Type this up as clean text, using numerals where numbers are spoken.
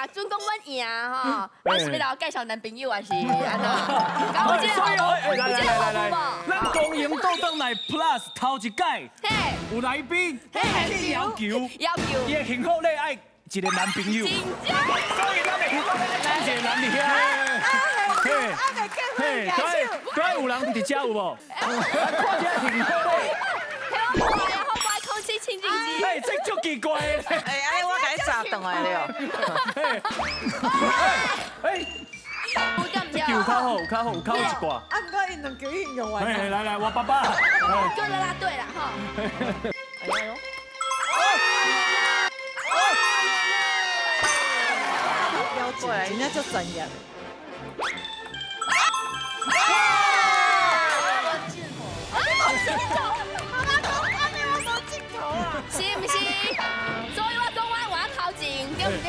若準講阮贏吼，我是欲來介紹男朋友還是按怎？敢有這個所以有來這個來來服務無？咱公營倒轉來 Plus 頭一屆有來賓去要求，要求伊的幸福禮愛一個男朋友，真正。所以咱的幸福禮愛請一個人佇遐。嘿，嘿，對對，有人佇遮有無？看這幸福禮，嘿，我無愛，我無愛空氣清淨機。哎，這足奇怪的。哎，哎，我共你炸轉來了。哎，有對毋對？球較好，有較好，有較好一寡。啊，毋過𪜶兩球已經用完嘿，啦。來來，我爸爸。叫啦啦隊啦吼。哎呦！了解，真正足專業。啊，你無鏡頭，媽媽講，按呢我無鏡頭啊。是毋是？所以我講我換頭前，對毋對？